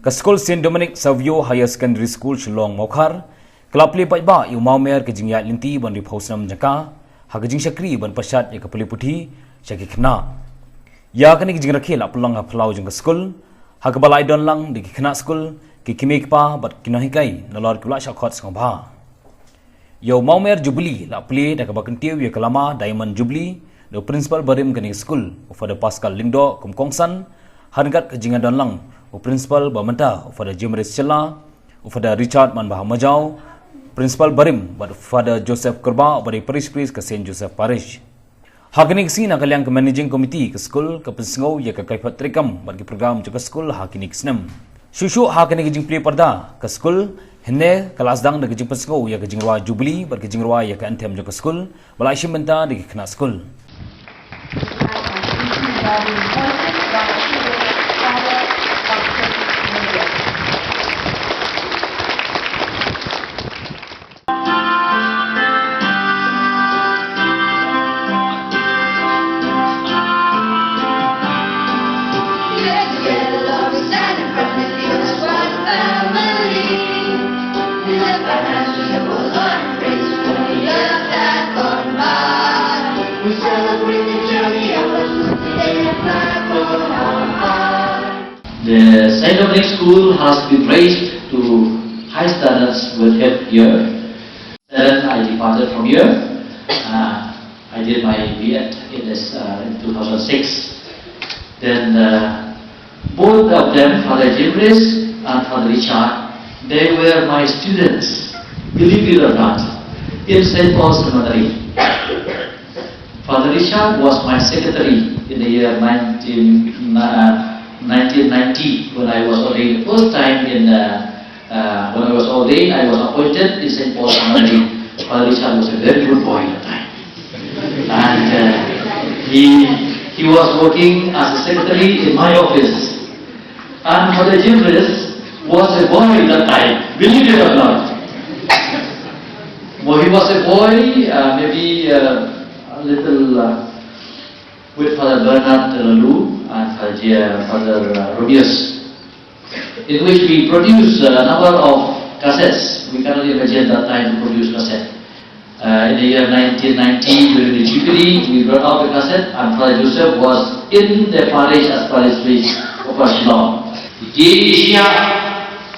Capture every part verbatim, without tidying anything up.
Ka skul Saint Dominic Savio Higher Secondary School Shillong Mawkhar ka la plie paidbah ïa u mawmer ka jingïaid lynti ban ri phew snem jong ka ha ka jingshakri ban pynshad ïa ka pule puthi sha ki khynnah. Ïa kane ka jingrakhe la pynlong ha phyllaw jong ka skul ha kaba la ïadon lang da ki khynnah skul, ki kmie kpa bad ki nonghikai nalor ki la shah khot sngewbha. Ïa u mawmer Jubilee la plie da kaba kyntiew ïa ka lama Diamond Jubilee da u Principal barim kane ka skul, u Father Pascal Lyngdoh kum kongsan, ha ryngkat ka jingïadon lang u Principal ba mynta, u Father Jimris Shylla, u Father Richard Manbha Majaw, Principal barim, bad u Father Joseph Kyrba, uba dei Parish Priest ka Saint Joseph Parish. Ha kane ka sngi, na ka liang ka Managing Committee ka skul ka pynsngew ïa ka kaiphod treikam bad ki program jong ka skul ha kine ki snem. Shuh shuh ha kane ka jingplie parda, ka skul hynne ka la sdang da ka jingpynsngew ïa ka jingrwai Jubilee bad ka jingrwai ïa ka anthem jong ka skul ba la shim bynta da ki khynnah skul. The Saint Dominic School has been raised to high standards with him here. Then I departed from here. Uh, I did my B.Ed in this, uh, in two thousand six. Then, uh, both of them, Father Jimris and Father Richard, they were my students, believe it or not, in Saint Paul's Seminary. Father Richard was my secretary in the year nineteen, uh, nineteen ninety, when I was ordained the first time in, uh, uh, when I was ordained, I was appointed in Saint Paul's Seminary. Father Richard was a very good boy at that time. And, uh, he, he was working as a secretary in my office. And Father Jimris was a boy that time, believe it or not. Well, he was a boy, uh, maybe, uh, a little, uh, with Father Bernard Terlalu and Father J-, Father, uh, Robius, in which we produced a number of cassettes. We cannot imagine that time to produce cassette. Uh, in the year nineteen ninety, during the Jubilee, we brought out the cassette, and Father Joseph was in the parish as parish priest of Shillong. Ki dei ki shyiap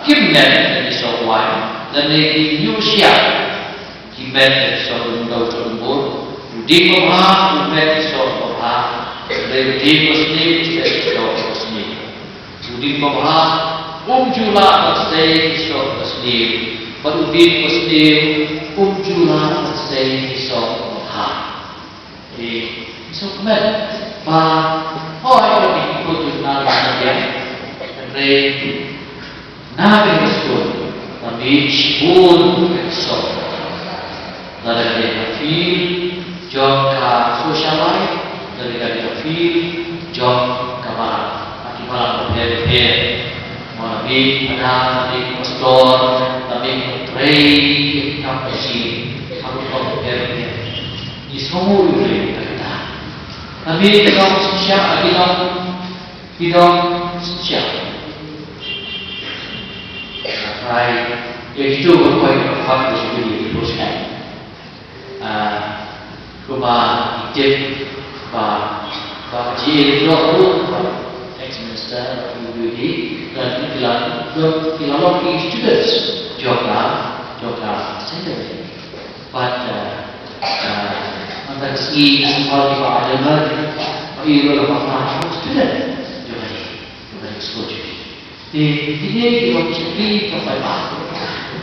kim met da ki sohwai, lane ki ñiuhshyiap ki met da ki soh dum dau soh dum bor. U dieng babha u met da ki soh babha, lane u dieng basniew u met da ki soh basniew. U dieng babha um ju lah ban sei ki soh basniew, bad u dieng basniew um ju lah ban sei ki soh babha. Te ki soh kmen ba hooid, ki kut ju na la na biang. Hynrei na ka skul ka mih shibun ki soh. Lada ka dei ka field jong ka social life, lada ka dei ka field jong ka balang, ha ki balang bapher bapher. Mo la mih ka dang, la mih ka pastor, la mih ka trei, ka kam ka jingim ha ki balang bapher bapher. Ngi sngewnguh ïa u Blei na kata. La mih ka dong synshar, la mih ka dong Ki dong synshar. Trai, ïa kito ba koit ba khot ba shu kyndiah ki postcard. Ah, kumba ki tip ba, ba ka G A withdraw ruh, ba ex minister, ba P W D, la, ki la, ki la long ki students jong ka, jong ka Saint Dominic. Bad, eh, eh, mynta ka sngi, ka sngi ba ïa ba ïa ba, ba ïa ba la ba ba student. Jong ka, jong ka school jong ki. Te, te ki long ki shakri ka pai ba.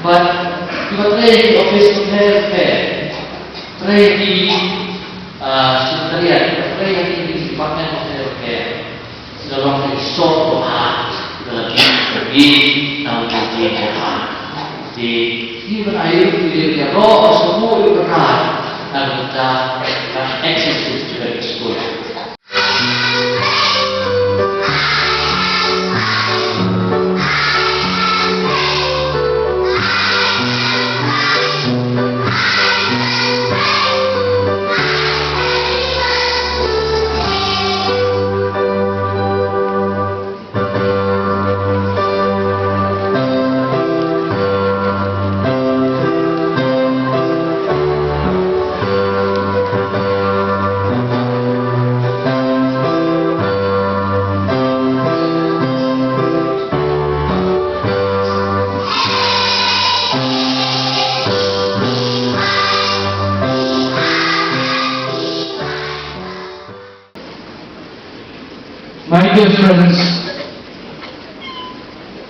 Bad, ki ba trei ki office bapher bapher. Trei ki, eh, secretariat, trei ki department bapher bapher. Ka long ka soh babha, ka la dei na u dieng babha. Te, ngi ban ïa, ngi ïaroh sngewbha ïa u Trai na ka bynta ka access to the school. Friends,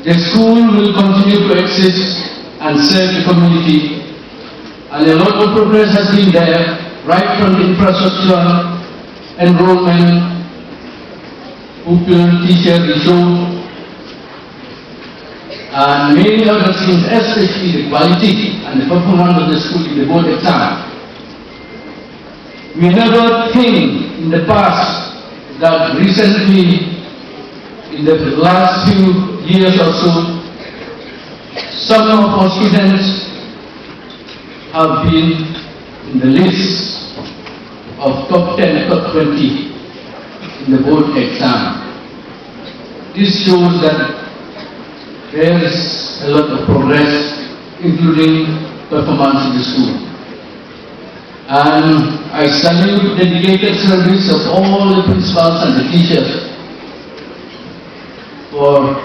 the school will continue to exist and serve the community, and a lot of progress has been there, right from the infrastructure, enrollment, pupil teacher ratio, and many other things, especially the quality and the performance of the school in the board exam. We never think in the past that recently, in the last few years or so, some of our students have been in the list of top ten, top twenty in the board exam. This shows that there is a lot of progress, including performance in the school. And I salute the dedicated service of all the principals and the teachers for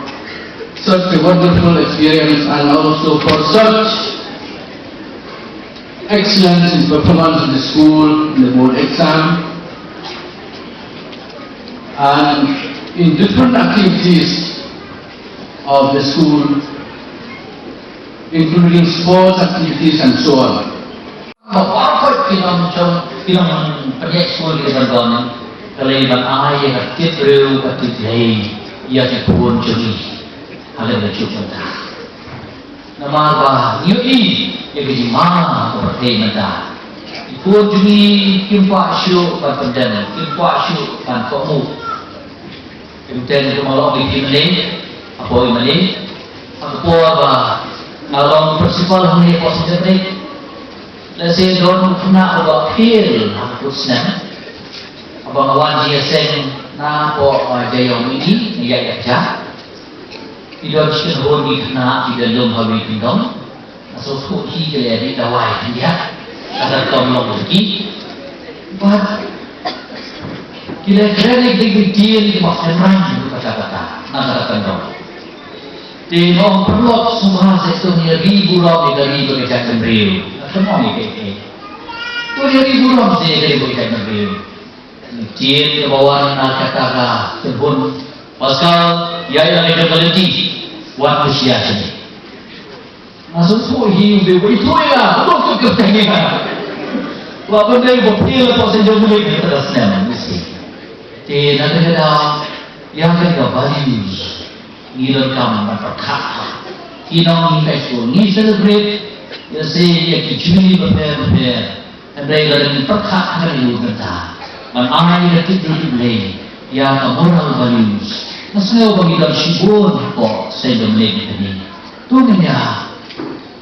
such a wonderful experience and also for such excellence in performance in the school, in the board exam, and in different activities of the school, including sports activities and so on. Ba kwah ki nongshong, ki nongpynïaid skul ki ban don, ka lei ban ai ïa ka tip briew ka tip lei ïa ki khun jong ngi ha lem ka juk mynta. Namar ba ngi ïohi ïa ka jingma ka pyrthei mynta. Ki khun jong ngi kim kwah shuh ban pyndem, kim kwah shuh ban kohnguh. Ki bteng ki mawlong ki phi mane, hapoh i mane. Ha ka por ba nga long principal hangne hapoh Saint Dominic, lehse don u khynnah uba fail ha ka kut snem. Haba nga wan jingïaseng na hapoh, ah, Jaïaw Mihni, nga ïaid ïa ka jaka. Ki don shi kynhun ki khynnah kiba lum ha iwei i kyndong. Nga sngewthuh hi ki la ïa dih dawai khyndiat. Ka da kam long ki. Bad ki la kren ïa ki ktien kiba kynrang katta katta na kata ka kyndong. Te nga ong paralok sngewbha sa to ïa ri burom ïa ka ri bad ka jaitbynriew. Nga kynmaw ïa kaei kaei. To ïa ri burom sa ïa ka ri bad ka jaitbynriew. Ktien kaba wan na kata ka kynhun. Pascal, ïa ïa ka jong ka lynti. Wat to shia shane. Nga sngewthuh hi u dei ba ithuh ïa nga, u dei u kyrteng ïa nga. Ba ban dei ba phi la pok sha jong u dei ka snem, mesti. Te na ka daw ïa ka values ngi donkam ban pyrkhat. Ki nong ngi kai skul ngi celebrate ïa se ïa ki jubilee bapher bapher. Hynrei lada ngi pyrkhat ha kane ka bynta ban ai ka tip jong U Blei ïa ka moral values, nga sngew ba ngi don shibun hapoh Saint Dominic kane. To ngin ïa,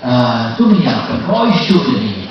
ah, to ngin ïa pynroi shuh ïa ngi.